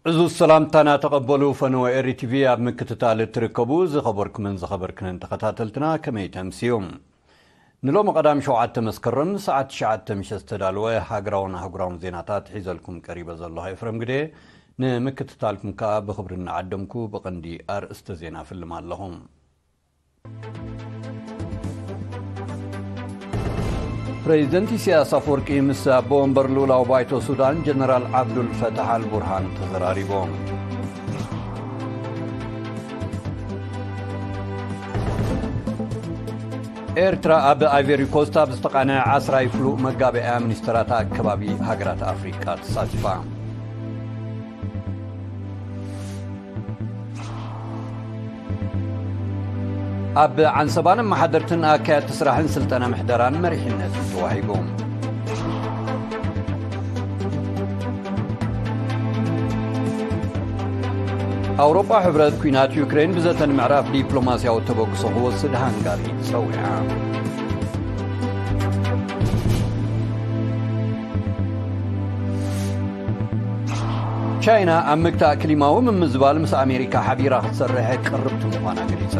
ዕዙዝ ሰላምታና ተቐበሉ ፈነወ ኤሪ ቲቪ ኣብ ምክትታል እትርከቡ ዝኸበርኩምን ዝኸበርክንን ተኸታተልትና ከመይ ተምስዩ? ንሎሚ ቀዳም ሸውዓተ መስከረም ሰዓት ትሽዓተ ምሸት ዝተዳለወ ሃገራውን ኣህጉራውን ዜናታት ሒዘልኩም ቀሪበ ዘለኹ ኤፍረም ግደ፣ ንምክትታልኩም ከኣ ብኽብሪ እናዓደምኩ ብቐንዲ ኣርእስተ ዜና እፍልም ኣለኹ። ፕሬዚደንት ኢሳያስ ኣፈወርቂ ምስ ኣቦ ወንበር ልኡላዊ ባይቶ ሱዳን ጀነራል ዓብዱል ፈታሕ ኣልቡርሃን ተዘራሪቦም። ኤርትራ ኣብ ኣይቨሪ ኮስት ኣብ ዝተቓነዐ ዓስራይ ፍሉእ መጋቢያ ሚኒስተራት ኣከባቢ ሃገራት ኣፍሪቃ ተሳቲፋ። ኣብ ዓንሰባን ኣመሓደርትን ኣካየድቲ ስራሕን ስልጠና ምሕደራን መሪሕነት ተዋሂቡ። ኣውሮጳ ሕብረት ኲናት ዩክሬን ብዘተ ንምዕራፍ ዲፕሎማስያዊ ተበግሶ ክወስድ ሃንጋሪ ጸዊዓ። ቻይና ኣብ ምግታእ ክሊማዊ ምምዝባል ምስ ኣሜሪካ ሓቢራ ክትሰርሕ ቅርብቲ ምዃና ገሊጻ።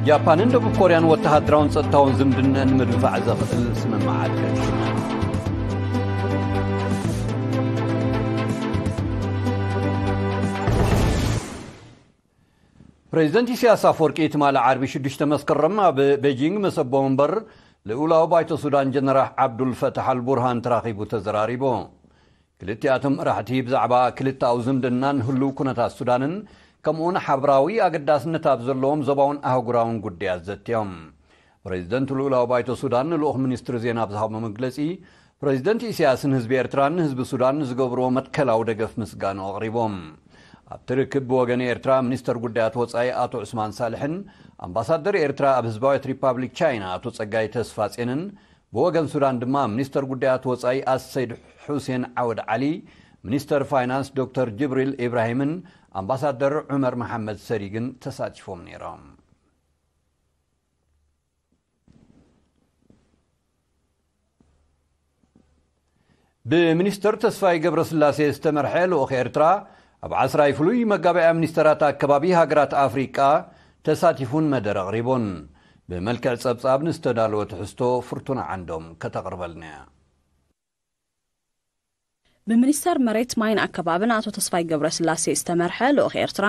ጃፓንን ደቡብ ኮርያን ወተሃደራውን ጸጥታውን ዝምድነን ንምድንፋዕ ዘኽእል ስምምዓት ፈጺመን። ፕሬዚደንት ኢሳያስ ኣፈወርቂ ትማሊ ዓርቢ ሽዱሽተ መስከረም ኣብ ቤጂንግ ምስ ኣቦ ወንበር ልኡላዊ ባይቶ ሱዳን ጀነራል ዓብዱል ፈታሕ ኣልቡርሃን ተራኺቡ ተዘራሪቡ። ክልቲኣቶም መራሕቲ ብዛዕባ ክልተኣዊ ዝምድናን ህሉው ኩነታት ሱዳንን ከምኡውን ሓበራዊ ኣገዳስነት ኣብ ዘለዎም ዞባውን ኣህጉራውን ጉዳያት ዘትዮም። ፕሬዚደንት ልኡላዊ ባይቶ ሱዳን ንልኡኽ ሚኒስትሪ ዜና ኣብ ዝሃቦ መግለጺ፣ ፕሬዚደንት ኢሳያስን ህዝቢ ኤርትራን ንህዝቢ ሱዳን ንዝገብርዎ መትከላዊ ደገፍ ምስጋኑ ኣቕሪቦም። ኣብቲ ርክብ ብወገን ኤርትራ ሚኒስተር ጉዳያት ወጻኢ ኣቶ ዑስማን ሳልሕን ኣምባሳደር ኤርትራ ኣብ ህዝባዊት ሪፓብሊክ ቻይና ኣቶ ጸጋይ ተስፋጼንን ብወገን ሱዳን ድማ ሚኒስተር ጉዳያት ወጻኢ ኣሰይድ ሑሴን ዓወድ ዓሊ፣ ሚኒስተር ፋይናንስ ዶክተር ጅብሪል ኢብራሂምን ኣምባሳደር ዑመር መሓመድ ሰሪግን ተሳቲፎም ነይሮም። ብሚኒስተር ተስፋይ ገብረስላሴ ዝተመርሐ ልኡኽ ኤርትራ ኣብ ዓስራይ ፍሉይ መጋባእያ ሚኒስተራት ኣከባቢ ሃገራት ኣፍሪቃ ተሳቲፉን መደረ ኣቕሪቡን። ብመልክዕ ጸብጻብ ንዝተዳለወ ትሕዝቶ ፍርቱና ዓንዶም ከተቕርበልና እያ። ብሚኒስተር መሬት ማይን ኣከባብን ኣቶ ተስፋይ ገብረስላሴ ዝተመርሐ ልኡኽ ኤርትራ፣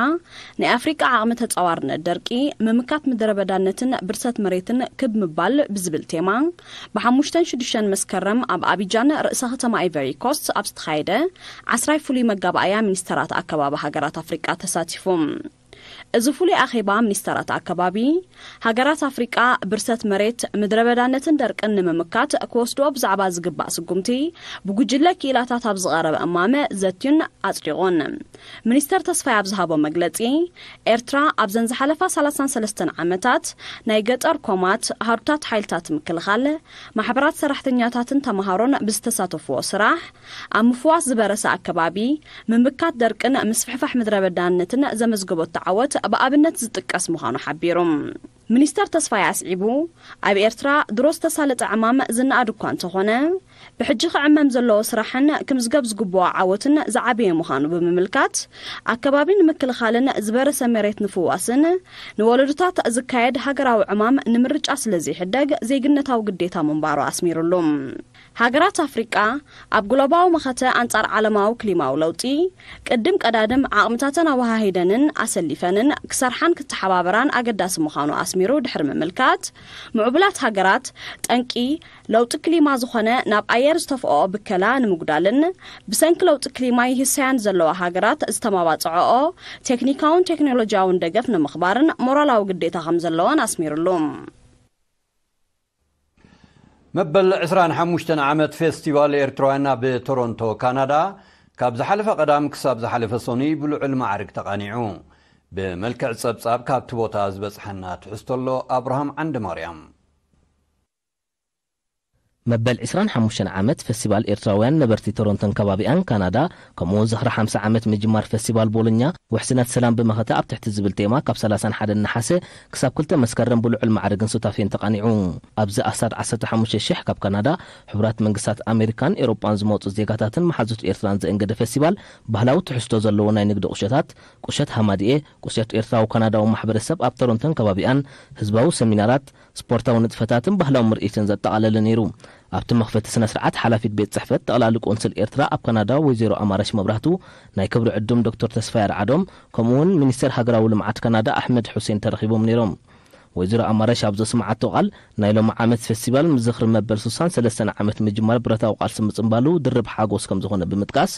ናይ ኣፍሪቃ ዓቕሚ ተጻዋርነት ደርቂ፣ ምምካት ምድረ በዳነትን ብርሰት መሬትን ክብ ምባል ብዝብል ቴማ፣ ብሓሙሽተን ሽዱሽተን መስከረም ኣብ ኣቢጃን ርእሰ ከተማ ኣይቨሪ ኮስት ኣብ ዝተኻየደ ዓስራይ ፍሉይ መጋባእያ ሚኒስተራት ኣከባቢ ሃገራት ኣፍሪቃ ተሳቲፉ። እዚ ፍሉይ ኣኼባ ሚኒስተራት ኣከባቢ፣ ሃገራት ኣፍሪቃ ብርሰት መሬት፣ ምድረ በዳነትን ደርቅን ንምምካት ክወስድዎ ብዛዕባ ዝግባእ ስጉምቲ ብጉጅለ ክኢላታት ኣብ ዝቐረበ እማመ ዘትዩን ኣጽዲቑን። ሚኒስተር ተስፋይ ኣብ ዝሃቦ መግለጺ፣ ኤርትራ ኣብዘን ዝሓለፋ ሰላሳን ሰለስተን ዓመታት ናይ ገጠር ኮማት፣ ሃዱታት ሓይልታት ምክልኻል፣ ማሕበራት ሰራሕተኛታትን ተመሃሮን ብዝተሳተፍዎ ስራሕ፣ ኣብ ምፍዋስ ዝበረሰ ኣከባቢ፣ ምምካት ደርቅን ምስፍሕፋሕ ምድረ በዳነትን ዘመዝገበቶ ዓወት ብኣብነት ዝጥቀስ ምዃኑ ሓቢሩ። ሚኒስተር ተስፋይ ኣስዒቡ፣ ኣብ ኤርትራ ድሮ ዝተሳለጠ ዕማም ዝነኣድ እኳ እንተኾነ፣ ብሕጂ ክዕመም ዘለዎ ስራሕን ክምዝገብ ዝግብኦ ዓወትን ዝዓበየ ምዃኑ ብምምልካት፣ ኣከባቢ ንምክልኻልን ዝበረሰ መሬት ንፍዋስን ንወለዶታት ዝካየድ ሃገራዊ ዕማም ንምርጫ ስለ ዘይሕደግ ዜግነታዊ ግዴታ ምንባሩ ኣስሚሩሉ። ሃገራት ኣፍሪቃ ኣብ ግሎባዊ መኸተ ኣንጻር ዓለማዊ ክሊማዊ ለውጢ ቅድም ቀዳድም ዓቕምታተን ኣወሃሂደንን ኣሰሊፈንን ክሰርሓን ክተሓባበራን ኣገዳሲ ምዃኑ ኣስሚሩ ድሕሪ ምምልካት፣ ምዕቡላት ሃገራት ጠንቂ ለውጢ ክሊማ ዝኾነ ናብ ኣየር ዝተፍኦ ብከላ ንምጉዳልን ብሰንኪ ለውጢ ክሊማ ይህሰያን ዘለዋ ሃገራት ዝተማባጽዐኦ ቴክኒካውን ቴክኖሎጂያውን ደገፍ ንምኽባርን ሞራላዊ ግዴታ ከም ዘለወን ኣስሚሩሉ። መበል ዕስራን ሓሙሽተን ዓመት ፌስቲቫል ኤርትራውያን ኣብ ቶሮንቶ ካናዳ ካብ ዝሓለፈ ቀዳም ክሳብ ዝሓለፈ ሰኑይ ብልዑል ማዕርግ ተቓኒዑ። ብመልክዕ ጸብጻብ ካብቲ ቦታ ዝበጽሐና ትሕዝቶ ኣሎ። ኣብርሃም ዓንደ ማርያም። መበል ዕስራን ሓሙሽተን ዓመት ፈስቲቫል ኤርትራውያን ነበርቲ ቶሮንቶን ከባቢኣን ካናዳ፣ ከምኡ እውን ዝኽሪ ሓምሳ ዓመት ምጅማር ፈስቲቫል ቦሎኛ፣ ውሕስነት ሰላም ብመኸተ ኣብ ትሕቲ ዝብል ቴማ፣ ካብ ሰላሳን ሓደን ነሓሰ ክሳብ ክልተ መስከረም ብልዑል ማዕርግን ሱታፌን ተቓኒዑ። ኣብዚ ኣስታት ዓሰርተ ሓሙሽተ ሽሕ ካብ ካናዳ፣ ሕቡራት መንግስታት ኣሜሪካን ኤውሮጳን ዝመጹ ዜጋታትን መሓዙት ኤርትራን ዘእንገደ ፈስቲቫል፣ ባህላዊ ትሕዝቶ ዘለዎ ናይ ንግዲ ቁሸታት፣ ቁሸት ሃማድኤ፣ ቁሸት ኤርትራዊ ካናዳዊ ማሕበረሰብ ኣብ ቶሮንቶን ከባቢኣን፣ ህዝባዊ ሰሚናራት፣ ስፖርታዊ ንጥፈታትን ባህላዊ ምርኢትን ዘጠቓለለ ነይሩ። ኣብቲ መኽፈቲ ስነ ስርዓት፣ ሓላፊት ቤት ጽሕፈት ጠቕላሊ ቆንስል ኤርትራ ኣብ ካናዳ ወይዘሮ ኣማረሽ መብራህቱ፣ ናይ ክብሪ ዕዱም ዶክተር ተስፋይ ኣርዓዶም፣ ከምኡ እውን ሚኒስተር ሃገራዊ ልምዓት ካናዳ ኣሕመድ ሑሴን ተረኺቦም ነይሮም። ወይዘሮ ኣማረሽ ኣብ ዘስምዓቶ ቃል፣ ናይ ሎሚ ዓመት ፈስቲቫል ምስ ዝኽሪ መበል ስሳን ሰለስተን ዓመት ምጅማር ብረታዊ ቃልሲ ምጽንባሉ ድርብ ሓጎስ ከም ዝኾነ ብምጥቃስ፣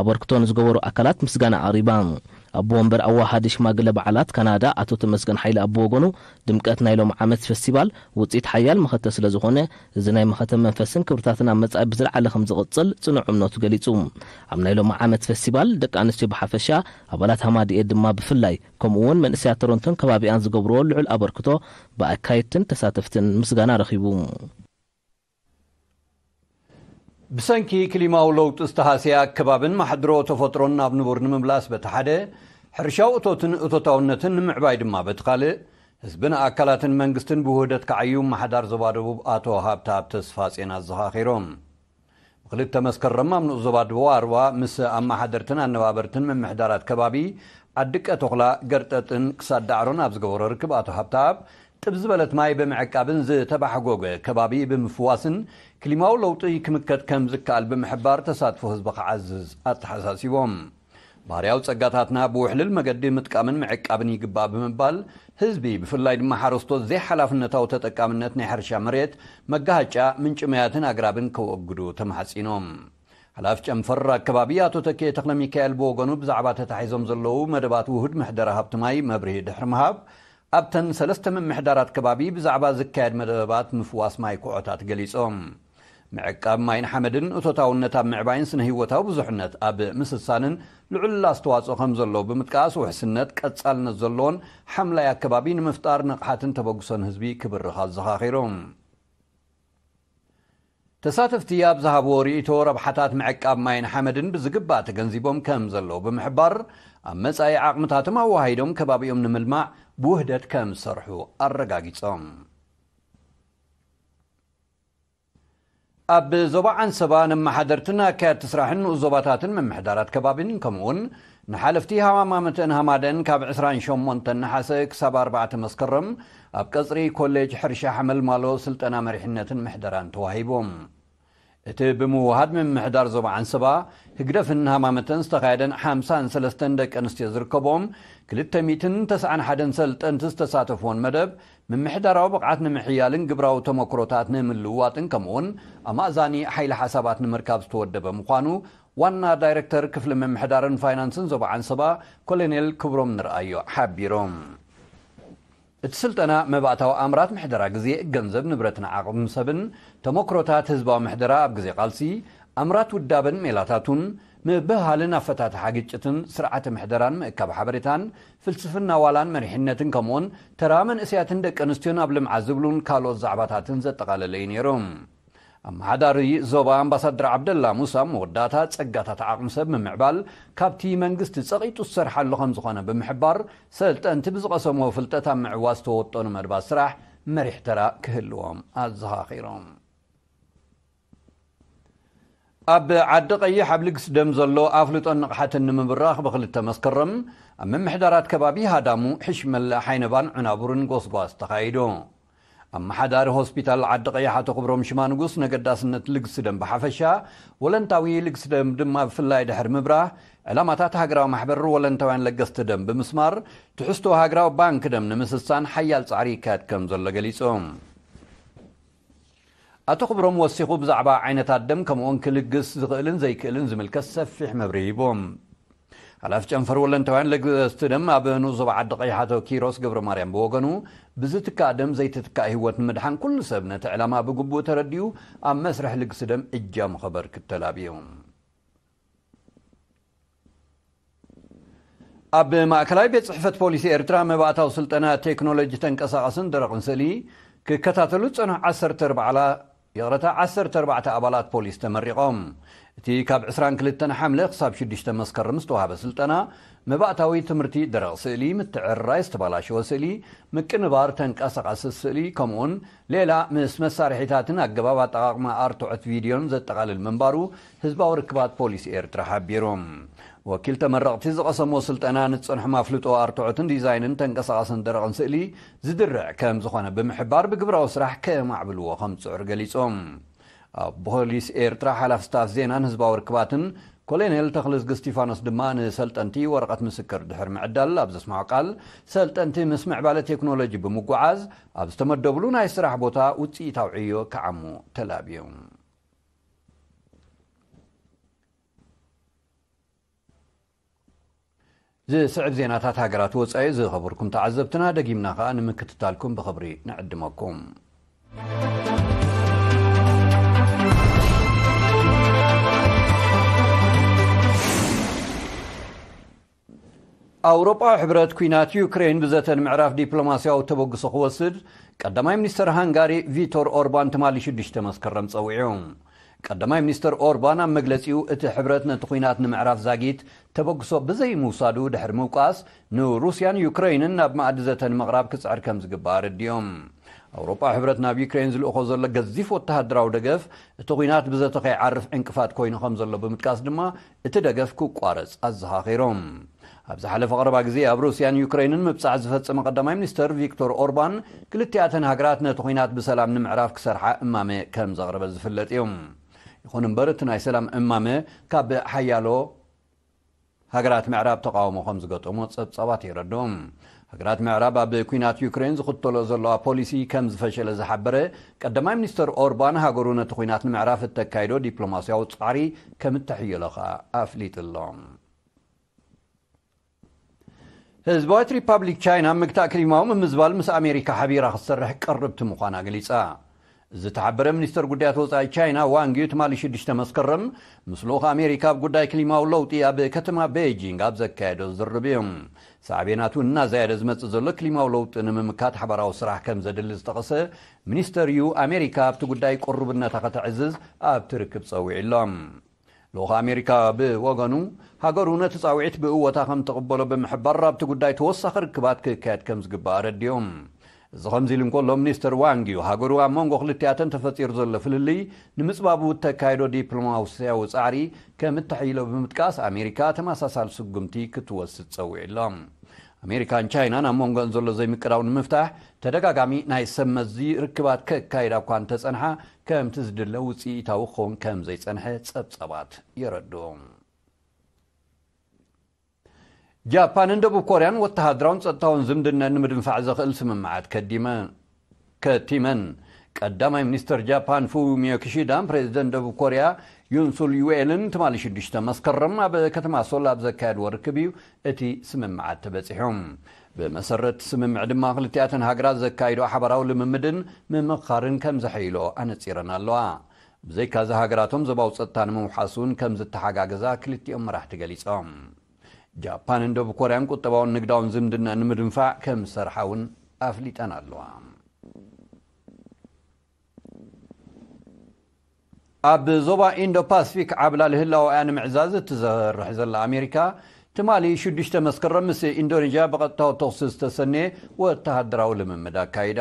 ኣበርክቶ ንዝገበሩ ኣካላት ምስጋና ኣቕሪባ። ኣቦ ወንበር ኣዋሃዲ ሽማግለ በዓላት ካናዳ ኣቶ ተመስገን ሓይለ ኣብ ወገኑ፣ ድምቀት ናይ ሎም ዓመት ፈስቲቫል ውፅኢት ሓያል መኸተ ስለ ዝኾነ፣ እዚ ናይ መኸተ መንፈስን ክብርታትን ኣብ መጻኢ ብዝለዓለ ከም ዝቕጽል ጽኑዕ እምነቱ ገሊጹ። ኣብ ናይ ሎም ዓመት ፈስቲቫል፣ ደቂ ኣንስትዮ ብሓፈሻ፣ ኣባላት ሃማድኤ ድማ ብፍላይ፣ ከምኡ እውን መንእሰያት ቶሮንቶን ከባቢኣን ዝገብርዎ ልዑል ኣበርክቶ፣ ብኣካየድትን ተሳተፍትን ምስጋና ረኺቡ። ብሰንኪ ክሊማዊ ለውጢ ዝተሃስየ ኣከባብን ማሕድሮ ተፈጥሮን ናብ ንቡር ንምምላስ በቲ ሓደ፣ ሕርሻዊ እቶትን እቶታውነትን ንምዕባይ ድማ በቲ ካልእ፣ ህዝብን ኣካላትን መንግስትን ብውህደት ክዓዩ፣ ኣመሓዳር ዞባ ደቡብ ኣቶ ሃብተኣብ ተስፋጼን ኣዘኻኺሮም። ብክልተ መስከረም ኣብ ንኡስ ዞባ ደቡብ ኣርባ ምስ ኣመሓደርትን ኣነባበርትን ምምሕዳራት ከባቢ ዓዲ ቀቶኽላ፣ ገርጠጥን ክሳድ ዳዕሮን ኣብ ዝገበሮ ርክብ ኣቶ ሃብተኣብ፣ ጥብ ዝበለት ማይ ብምዕቃብን ዝተባሕጎገ ከባቢ ብምፍዋስን ክሊማዊ ለውጢ ክምከት ከም ዝከኣል ብምሕባር፣ ተሳትፎ ህዝቢ ክዓዝዝ ኣተሓሳሲቦም። ባህርያዊ ጸጋታትና ብውሕልል መገዲ ምጥቃምን ምዕቃብን ይግባእ ብምባል፣ ህዝቢ ብፍላይ ድማ ሓረስቶት ዘይሓላፍነታዊ ተጠቃምነት ናይ ሕርሻ መሬት፣ መጋሃጫ ምንጪ ማያትን ኣግራብን ከወግዱ ተማሕጺኖም። ሓላፊ ጨንፈር ኣከባቢ ኣቶ ተኬ ተኽለ ሚካኤል ብወገኑ፣ ብዛዕባ ተታሒዞም ዘለዉ መደባት ውሁድ ምሕደራ ሃብቲ ማይ መብርሂ ድሕሪ ምሃብ፣ ኣብተን ሰለስተ ምምሕዳራት ከባቢ ብዛዕባ ዝካየድ መደባት ምፍዋስ ማይ ኩዖታት ገሊጾም። ምዕቃብ ማይን ሓመድን እቶታውነት ኣብ ምዕባይን ስነ ህይወታዊ ብዙሕነት ኣብ ምስሳንን ልዑል ኣስተዋጽኦ ከም ዘለዎ ብምጥቃስ፣ ውሕስነት ቀጻልነት ዘለዎን ሓምላይ ኣከባቢ ንምፍጣር ንቕሓትን ተበግሶን ህዝቢ ክብርኽ ኣዘኻኺሮም። ተሳተፍቲ ኣብ ዝሃብዎ ርእይቶ፣ ረብሓታት ምዕቃብ ማይን ሓመድን ብዝግባእ ተገንዚቦም ከም ዘለዉ ብምሕባር፣ ኣብ መጻኢ ዓቕምታቶም ኣወሃሂዶም ከባቢኦም ንምልማዕ ብውህደት ከም ዝሰርሑ ኣረጋጊጾም። ኣብ ዞባ ዓንሰባ፣ ነመሓደርትን ኣካየድቲ ስራሕን ንኡስ ዞባታትን ምምሕዳራት ከባቢን፣ ከምኡውን ንሓለፍቲ ሃማማመተን ሃማደን፣ ካብ ዕስራን ሸሞንተን ነሓሰ ክሳብ ኣርባዕተ መስከረም ኣብ ቀጽሪ ኮሌጅ ሕርሻ ሓመልማሎ ስልጠና መሪሕነትን ምሕደራን ተዋሂቦም። እቲ ብምውሃድ ምምሕዳር ዞባ ዓንሰባ፣ ህግደፍን ሃማመተን ዝተኻየደን ሓምሳን ሰለስተን ደቂ ኣንስትዮ ዝርከቦም ክልተ ሚእትን ተስዓን ሓደን ሰልጠንቲ ዝተሳተፍዎን መደብ፣ ምምሕዳራዊ ብቕዓት ንምሕያልን ግብራዊ ተመክሮታት ንምልውዋጥን፣ ከምኡውን ኣማእዛኒ ሓይሊ ሓሳባት ንምርካብ ዝተወደበ ምዃኑ፣ ዋና ዳይረክተር ክፍሊ ምምሕዳርን ፋይናንስን ዞባ ዓንሰባ፣ ኮሎኔል ክብሮም ንርኣዮ ሓቢሮም። እቲ ስልጠና፣ መባእታዊ ኣምራት ምሕደራ ግዜ፣ ገንዘብ፣ ንብረትን ዓቕሚ ሰብን፣ ተመክሮታት ህዝባዊ ምሕደራ ኣብ ግዜ ቃልሲ፣ ኣምራት ውዳበን ሜላታቱን፣ ምብህሃልን ኣፈታትሓ ግጭትን፣ ስርዓተ ምሕደራን ምእካብ ሓበሬታን፣ ፍልስፍና ዋላን መሪሕነትን፣ ከምኡውን ተራ መንእሰያትን ደቂ ኣንስትዮን ኣብ ልምዓት ዝብሉን ካልኦት ዛዕባታትን ዘጠቓለለ እዩ ነይሩ። ኣመሓዳሪ ዞባ ኣምባሳደር ዓብደላ ሙሳ፣ ኣብ መወዳእታ፣ ጸጋታት ዓቕሚ ሰብ ምምዕባል ካብቲ መንግስቲ ጸቒጡ ዝሰርሓሉ ከም ዝኾነ ብምሕባር፣ ሰልጠንቲ ብዝቐሰምዎ ፍልጠት ኣብ ምዕዋት ዝተወጠኑ መደባት ስራሕ መሪሕ ተራ ክህልዎም ኣዘኻኺሮም። ኣብ ዓዲ ቀይሕ፣ ኣብ ልግሲ ደም ዘሎ ኣፍልጦን ንቕሓትን ንምብራኽ፣ ብክልተ መስከረም ኣብ ምምሕዳራት ከባቢ ሃዳሙ፣ ሕሽመለ፣ ሓይነባን ዑናቡርን ጎስጓስ ተኻይዱ። ኣመሓዳሪ ሆስፒታል ዓዲ ቀይሕ ኣቶ ክብሮም ሽማንጉስ፣ ነገዳስነት ልግሲ ደም ብሓፈሻ፣ ወለንታዊ ልግሲ ደም ድማ ብፍላይ ድሕሪ ምብራህ፣ ዕላማታት ሃገራዊ ማሕበር ወለንታውያን ለገስቲ ደም ብምስማር፣ ትሕዝቶ ሃገራዊ ባንክ ደም ንምስሳን ሓያል ጻዕሪ ይካየድ ከም ዘሎ ገሊጹ። ኣቶ ክብሮም ወሲኹ፣ ብዛዕባ ዓይነታት ደም፣ ከምኡውን ክልግስ ዝኽእልን ዘይክእልን ዝምልከት ሰፊሕ መብርሂ ሂቡ። ሓላፊ ጨንፈር ወለንታውያን ለገስቲ ደም ኣብ ንኡስ ዞባ ዓዲ ቀይሕ ኣቶ ኪሮስ ገብረ ማርያም ብወገኑ፣ ብዝትካእ ደም ዘይትትካእ ህይወት ንምድሓን፣ ኩሉ ሰብ ነቲ ዕላማ ብግቡእ ተረዲኡ ኣብ መስርሕ ልግሲ ደም እጃሙ ከበርክት ተላብዩ። ኣብ ማእከላይ ቤት ጽሕፈት ፖሊስ ኤርትራ፣ መባእታዊ ስልጠና ቴክኖሎጂ ተንቀሳቓስን ደረቕን ስእሊ ክከታተሉ ዝጸንሑ ዓሰርተ ኣርባዕተ ይቕረታ፣ ዓሰርተ ኣርባዕተ ኣባላት ፖሊስ ተመሪቖም። እቲ ካብ ዕስራን ክልተን ሓምለ ክሳብ ሽዱሽተ መስከረም ዝተዋህበ ስልጠና፣ መባእታዊ ትምህርቲ፣ ደረቕ ስእሊ፣ ምትዕርራይ ዝተባላሸወ ስእሊ፣ ምቅንባር ተንቀሳቓሲ ስእሊ፣ ከምኡውን ሌላ ምስ መሳርሒታትን ኣገባብ ኣጠቓቕማ ኣርትዖት ቪድዮን ዘጠቓልል ምንባሩ ህዝባዊ ርክባት ፖሊስ ኤርትራ ሓቢሩ። ወኪል ተመረቕቲ ዝቐሰሞ ስልጠና ንዝጸንሖም ኣፍልጦ ኣርትዖትን ዲዛይንን ተንቀሳቓስን ደረቕን ስእሊ ዝድርዕ ከም ዝኾነ ብምሕባር፣ ብግብራዊ ስራሕ ከማዕብልዎ ከም ዝጽዕሩ ገሊጾም። ኣብ ፖሊስ ኤርትራ ሓላፊ ስታፍ ዜናን ህዝባዊ ርክባትን ኮሎኔል ተኽለዝጊ እስቲፋኖስ ድማ ንሰልጠንቲ ወረቐት ምስክር ድሕሪ ምዕዳል ኣብ ዘስምዖ ቃል፣ ሰልጠንቲ ምስ ምዕባለ ቴክኖሎጂ ብምጉዓዝ ኣብ ዝተመደብሉ ናይ ስራሕ ቦታ ውጽኢታዊ ዕዮ ክዓሙ ተላብዮም። ዝስዕብ ዜናታት ሃገራት ወጻኢ ዝኸበርኩም ተዓዘብትና፣ ደጊምና ከኣ ንምክትታልኩም ብኽብሪ ንዕድመኩም። ኣውሮጳዊ ሕብረት፣ ኲናት ዩክሬን ብዘተ ንምዕራፍ ዲፕሎማስያዊ ተበግሶ ክወስድ ቀዳማይ ሚኒስተር ሃንጋሪ ቪቶር ኦርባን ትማሊ ሽዱሽተ መስከረም ጸዊዑ። ቀዳማይ ሚኒስተር ኦርባን ኣብ መግለጺኡ፣ እቲ ሕብረት ነቲ ኲናት ንምዕራፍ ዛጊት ተበግሶ ብዘይምውሳዱ ድሕሪ ምውቃስ፣ ንሩስያን ዩክረይንን ናብ መኣዲ ዘተ ንምቕራብ ክጽዕር ከም ዝግባእ ኣረዲኦም። ኣውሮጳ ሕብረት ናብ ዩክረይን ዝልእኾ ዘሎ ገዚፍ ወተሃደራዊ ደገፍ፣ እቲ ኲናት ብዘተ ከይዓርፍ ዕንቅፋት ኮይኑ ከም ዘሎ ብምጥቃስ ድማ፣ እቲ ደገፍ ክቋረጽ ኣዘኻኺሮም። ኣብ ዝሓለፈ ቀረባ ግዜ ኣብ ሩስያን ዩክረይንን ምብጻሕ ዝፈጸመ ቀዳማይ ሚኒስተር ቪክቶር ኦርባን፣ ክልቲኣተን ሃገራት ነቲ ኲናት ብሰላም ንምዕራፍ ክሰርሓ እማመ ከም ዘቕረበ ዝፍለጥ እዩ። ይኹን እምበር፣ እቲ ናይ ሰላም እማመ ካብ ሓያሎ ሃገራት ምዕራብ ተቓውሞ ከም ዝገጠሞ ጸብጻባት የረድኡ። ሃገራት ምዕራብ ኣብ ኲናት ዩክሬን ዝኽተሎ ዘለዋ ፖሊሲ ከም ዝፈሸለ ዝሓበረ ቀዳማይ ሚኒስተር ኦርባን፣ ሃገሩ ነቲ ኲናት ንምዕራፍ እተካይዶ ዲፕሎማስያዊ ጻዕሪ ከም እተሕየሎ ከኣ ኣፍሊጡ ኣሎ። ህዝባዊት ሪፓብሊክ ቻይና ኣብ ምግታእ ክሊማዊ ምምዝባል ምስ ኣሜሪካ ሓቢራ ክትሰርሕ ቅርብቲ ምዃና ገሊጻ። ዝተሓበረ ሚኒስተር ጉዳያት ወጻኢ ቻይና ዋንግ ዩ ትማሊ ሽዱሽተ መስከረም ምስ ልኡኽ ኣሜሪካ ኣብ ጉዳይ ክሊማዊ ለውጢ ኣብ ከተማ ቤይጂንግ ኣብ ዘካየዶ ዝርርብ እዩ። ሳዕቤናቱ እናዘያደ ዝመጽእ ዘሎ ክሊማዊ ለውጢ ንምምካት ሓባራዊ ስራሕ ከም ዘድሊ ዝጠቐሰ ሚኒስተር ዩ፣ ኣሜሪካ ኣብቲ ጉዳይ ቅሩብነታ ከተዕዝዝ ኣብቲ ርክብ ጸዊዑ ኣሎ። ልኡኽ ኣሜሪካ ብወገኑ፣ ሃገሩ ነቲ ጻውዒት ብእወታ ከም ትቕበሎ ብምሕባር፣ ኣብቲ ጉዳይ ተወሳኺ ርክባት ክካየድ ከም ዝግባእ ኣረዲኦም። እዚ ከምዚ ኢሉ እንከሎ፣ ሚኒስተር ዋንግ ዩ፣ ሃገሩ ኣብ መንጎ ክልቲኣተን ተፈጢሩ ዘሎ ፍልልይ ንምጽባቡ እተካይዶ ዲፕሎማስያዊ ጻዕሪ ከም እተሕይሎ ብምጥቃስ፣ ኣሜሪካ ተመሳሳሊ ስጉምቲ ክትወስድ ጸዊዑ ኣሎ። ኣሜሪካን ቻይናን ኣብ መንጎን ዘሎ ዘይምቅዳው ንምፍታሕ ተደጋጋሚ ናይ ሰብ መዚ ርክባት ከካይዳ እኳ እንተጸንሓ፣ ከምቲ ዝድለ ውጽኢታዊ ክኸውን ከም ዘይጸንሐ ጸብጻባት የረድኡ። ጃፓንን ደቡብ ኮርያን ወተሃደራውን ጸጥታውን ዝምድነን ንምድንፋዕ ዘኽእል ስምምዓት ከዲመ-፣ ከቲመን። ቀዳማይ ሚኒስተር ጃፓን ፉሚዮ ኪሺዳን ፕሬዚደንት ደቡብ ኮርያ ዩንሱል ዩኤልን ትማሊ ሽዱሽተ መስከረም ኣብ ከተማ ሶል ኣብ ዘካየድዎ ርክብ እዩ እቲ ስምምዓት ተበጺሑ። ብመሰረት ስምምዕ ድማ ክልቲኣተን ሃገራት ዘካይዶ ሓባራዊ ልምምድን ምምኽኻርን ከም ዘሐይሎ ኣነጺረን ኣለዋ። ብዘይካዚ ሃገራቶም ዞባዊ ጸጥታ ንምውሓስ እውን ከም ዝተሓጋገዛ ክልቲኦም መራሕቲ ገሊጾም። ጃፓንን ደቡብ ኮርያን ቁጠባውን ንግዳውን ዝምድና ንምድንፋዕ ከም ዝሰርሓ እውን ኣፍሊጠን ኣለዋ። ኣብ ዞባ ኢንዶ ፓስፊክ ዓብላሊ ህላወ እያ ንምዕዛዝ እትሰርሕ ዘላ ኣሜሪካ፣ ትማሊ ሽዱሽተ መስከረም ምስ ኢንዶኔዥያ ብቐጥታዊ ተኹሲ ዝተሰነየ ወተሃደራዊ ልምምድ ኣካይዳ።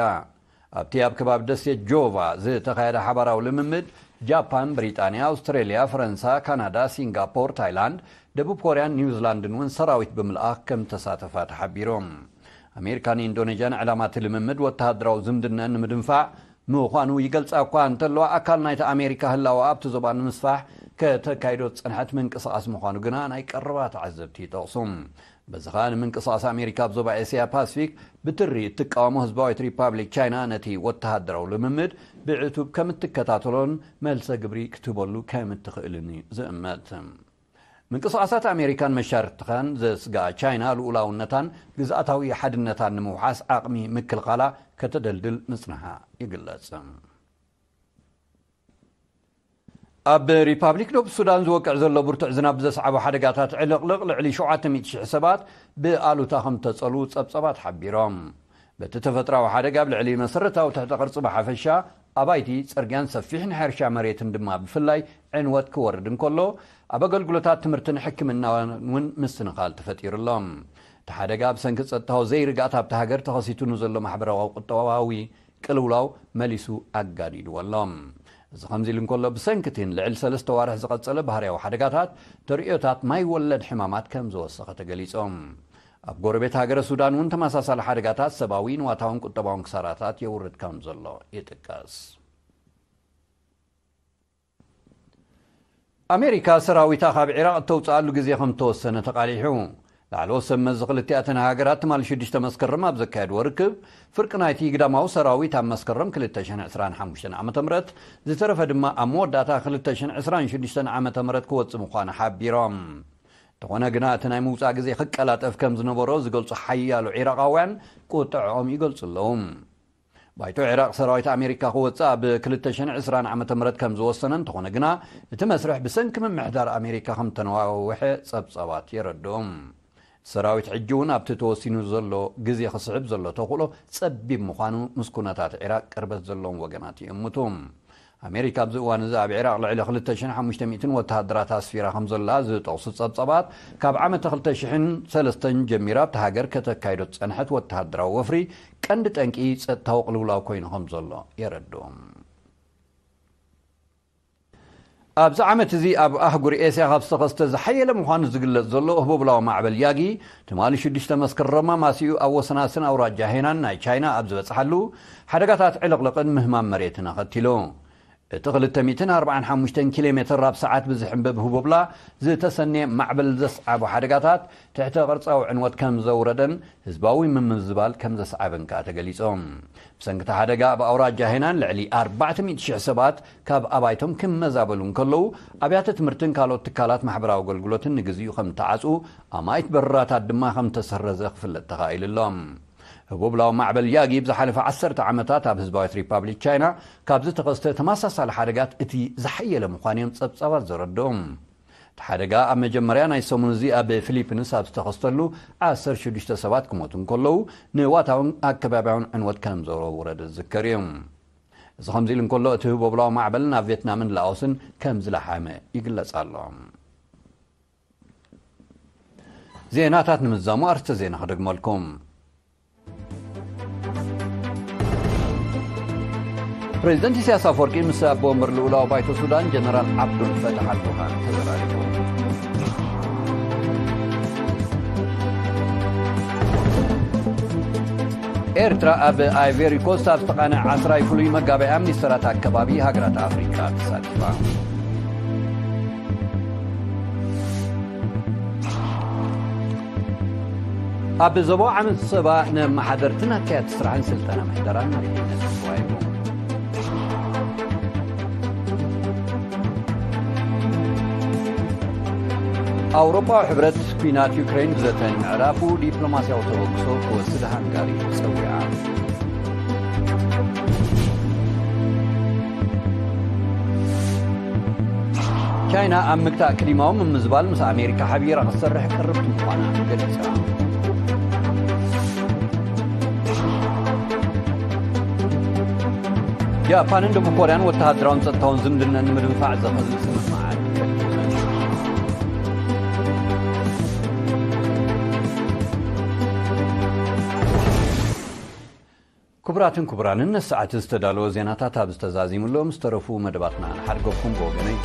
ኣብቲ ኣብ ከባቢ ደሴት ጆቫ ዝተኻየደ ሓባራዊ ልምምድ፣ ጃፓን፣ ብሪጣንያ፣ ኣውስትሬልያ፣ ፈረንሳ፣ ካናዳ፣ ሲንጋፖር፣ ታይላንድ፣ ደቡብ ኮርያን ኒውዚላንድን እውን ሰራዊት ብምልኣኽ ከም ተሳተፋ ተሓቢሩ። ኣሜሪካን ኢንዶኔዥያን ዕላማ እቲ ልምምድ ወተሃደራዊ ዝምድነን ንምድንፋዕ ምዃኑ ይገልጻ እኳ እንተለዋ፣ ኣካል ናይቲ ኣሜሪካ ህላወ ኣብቲ ዞባ ንምስፋሕ ከተካይዶ ዝጸንሐት ምንቅስቓስ ምዃኑ ግና ናይ ቀረባ ተዓዘብቲ ይጠቕሱ። በዚ ኸኣ ንምንቅስቓስ ኣሜሪካ ኣብ ዞባ ኤስያ ፓሲፊክ ብትሪ እትቃወሞ ህዝባዊት ሪፓብሊክ ቻይና ነቲ ወተሃደራዊ ልምምድ ብዕቱብ ከም እትከታተሎን መልሰ ግብሪ ክትህበሉ ከም እትኽእልን እዩ ዝእመት። ምንቅስቓሳት ኣሜሪካን መሻርክትኻን ዘስግኣ ቻይና ልኡላውነታን ግዝኣታዊ ሓድነታን ንምውሓስ ዓቕሚ ምክልኻላ ከተደልድል ምጽንሓ ይግለጽ። ኣብ ሪፓብሊክ ደቡብ ሱዳን ዝወቅዕ ዘሎ ብርቱዕ ዝናብ ዘስዓቦ ሓደጋታት ዕልቕልቕ ልዕሊ ሸውዓተ ሚእቲ ሽሕ ሰባት ብኣሉታ ከም ተጸልዉ ጸብጸባት ሓቢሮም። በቲ ተፈጥራዊ ሓደጋ ኣብ ልዕሊ መሰረታዊ ትሕተ ቅርጺ ብሓፈሻ ኣባይቲ፣ ጽርግያን ሰፊሕ ናይ ሕርሻ መሬትን ድማ ብፍላይ ዕንወት ክወርድ እንከሎ፣ ኣብ ኣገልግሎታት ትምህርትን ሕክምናን እውን ምስንኻል ተፈጢሩ ኣሎ። እቲ ሓደጋ ብሰንኪ ጸጥታዊ ዘይርግኣት ኣብታ ሃገር ተኸሲቱ ንዘሎ ማሕበራዊ ቁጠባዊ ቅልውላው መሊሱ ኣጋዲድዎ ኣሎ። እዚ ከምዚ ኢሉ እንከሎ፣ ብሰንኪ እቲን ልዕሊ ሰለስተ ዋርሕ ዝቐጸለ ባህርያዊ ሓደጋታት፣ ተርእዮታት ማይ ወለድ ሕማማት ከም ዝወሰኸ ተገሊጾም። ኣብ ጎረቤት ሃገረ ሱዳን እውን ተመሳሳሊ ሓደጋታት ሰብኣዊ፣ ንዋታውን ቁጠባውን ክሳራታት የውርድ ከም ዘሎ ይጥቀስ። ኣሜሪካ ሰራዊታ ካብ ዒራቕ እተውፅኣሉ ግዜ ከም ተወሰነ ተቓሊሑ። ላዕለዎት ሰብ መዚ ክልቲኣተን ሃገራት ትማሊ ሽዱሽተ መስከረም ኣብ ዘካየድዎ ርክብ፣ ፍርቂ ናይቲ ግዳማዊ ሰራዊት ኣብ መስከረም ክልተ ሽሕን ዕስራን ሓሙሽተን ዓመተ ምህረት፣ ዝተረፈ ድማ ኣብ መወዳእታ ክልተ ሽሕን ዕስራን ሽዱሽተን ዓመተ ምህረት ክወጽእ ምዃኑ ሓቢሮም። እንተኾነ ግና፣ እቲ ናይ ምውጻእ ግዜ ክቀላጠፍ ከም ዝነበሮ ዝገልጹ ሓያሎ ዒራቓውያን ቁጥዐኦም ይገልጹ ኣለዉ። ባይቶ ዒራቕ ሰራዊት ኣሜሪካ ክወጽእ ኣብ ክልተ ሽሕን ዕስራን ዓመተ ምህረት ከም ዝወሰነ እንተኾነ ግና፣ እቲ መስርሕ ብሰንኪ ምምሕዳር ኣሜሪካ ከም ተነዋወሐ ጸብጻባት የረድኡ። ሰራዊት ሕጂ እውን ኣብቲ ተወሲኑ ዘሎ ግዜ ክስዕብ ዘሎ ተኽእሎ ጸቢብ ምዃኑ ምስ ኩነታት ዒራቕ ቅርበት ዘለዎም ወገናት ይእምቱ። ኣሜሪካ ኣብዚ እዋን እዚ ኣብ ዒራቕ ልዕሊ ክልተ ሽሕን ሓሙሽተ ሚእትን ወተሃደራት ኣስፊራ ከም ዘላ ዝጠቕሱ ጸብጻባት፣ ካብ ዓመተ ክልተ ሽሕን ሰለስተን ጀሚራ ኣብታ ሃገር ከተካይዶ ዝጸንሐት ወተሃደራዊ ወፍሪ ቀንዲ ጠንቂ ጸጥታዊ ቅልውላው ኮይኑ ከም ዘሎ የረድኡ። ኣብዚ ዓመት እዚ ኣብ ኣህጉር ኤስያ ካብ ዝተኸስተ ዝሓየለ ምዃኑ ዝግለጽ ዘሎ ህቦብላዊ ማዕበል ያጊ፣ ትማሊ ሽዱሽተ መስከረም ኣማሲኡ ኣብ ወሰናስን ኣውራጃ ሄናን ናይ ቻይና ኣብ ዝበጽሓሉ፣ ሓደጋታት ዕልቕልቕን ምህማም መሬትን ኣኸቲሉ። እቲ ክልተ ሚእትን ኣርባዓን ሓሙሽተን ኪሎ ሜትር ኣብ ሰዓት ብዝሕንበብ ህቦብላ ዝተሰነየ ማዕበል ዘስዓቦ ሓደጋታት፣ ትሕተ ቅርጻዊ ዕንወት ከም ዘውረደን ህዝባዊ ምምዝባል ከም ዘስዓበን ከኣ ተገሊጾም። ብሰንኪ እቲ ሓደጋ ኣብ ኣውራጃ ሄናን ልዕሊ ኣርባዕተ ሚእቲ ሽሕ ሰባት ካብ ኣባይቶም ክመዛበሉ እንከለዉ፣ ኣብያተ ትምህርትን ካልኦት ትካላት ማሕበራዊ ኣገልግሎትን ንግዚኡ ከም ተዓጽኡ፣ ኣማኢት በረራታት ድማ ከም ተሰረዘ ክፍለጥ ተኻኢሉ ኣሎ። ህቦብላዊ ማዕበል ያጊ ብዝሓለፈ ዓሰርተ ዓመታት ኣብ ህዝባዊት ሪፓብሊክ ቻይና ካብ ዝተኸስተ ተመሳሳሊ ሓደጋት እቲ ዝሓየለ ምዃኑ እዮም ጸብጻባት ዘረድኡ። እቲ ሓደጋ ኣብ መጀመርያ ናይ ሰሙን እዚ ኣብ ፊሊፒንስ ኣብ ዝተኸስተሉ ዓሰርተ ሽዱሽተ ሰባት ክሞቱ እንከለዉ፣ ንዋታውን ኣከባቢያውን ዕንወት ከም ዘውረደ ዝዝከር እዩ። እዚ ከምዚ ኢሉ እንከሎ፣ እቲ ህቦብላዊ ማዕበል ናብ ቬትናምን ላኦስን ከም ዝለሓመ ይግለጽ ኣሎ። ዜናታት ንምዛሙ ኣርስተ ዜና ክደግመልኩም። ፕሬዚደንት ኢሳያስ ኣፈወርቂ ምስ ኣቦ ወንበር ልኡላዊ ባይቶ ሱዳን ጀነራል ዓብዱል ፈታሕ ኣልቡርሃን ተዘራሪቡ። ኤርትራ ኣብ ኣይቬሪ ኮስት ኣብ ዝተቓነዐ ዓስራይ ፍሉይ መጋበያ ሚኒስተራት ኣከባቢ ሃገራት ኣፍሪካ ተሳቲፋ። ኣብ ዞባ ዓመት ሰባ ንመሓደርትን ኣካየድቲ ስራሕን ስልጠና ምሕደራን መሪሕነት ተዋሂቡ። ኣውሮፓዊ ሕብረት ኲናት ዩክሬን ብዘተ ንምዕራፉ ዲፕሎማስያዊ ተበግሶ ክወስድ ሃንጋሪ ጸዊዓ። ቻይና ኣብ ምግታእ ክሊማዊ ምምዝባል ምስ ኣሜሪካ ሓቢራ ክትሰርሕ ቅርብቲ ምዃና ገሊጻ። ጃፓንን ደቡብ ኮርያን ወተሃደራውን ጸጥታውን ዝምድነን ንምድንፋዕ ዘኽእል ስምምዓት ከቲመን። ክቡራትን ክቡራንን፣ ነዚ ሰዓት ዝተዳለወ ዜናታት ኣብዚ ተዛዚሙ ኣሎ። ምስ ተረፉ መደባትና ንሓድገኩም። ብወገነይ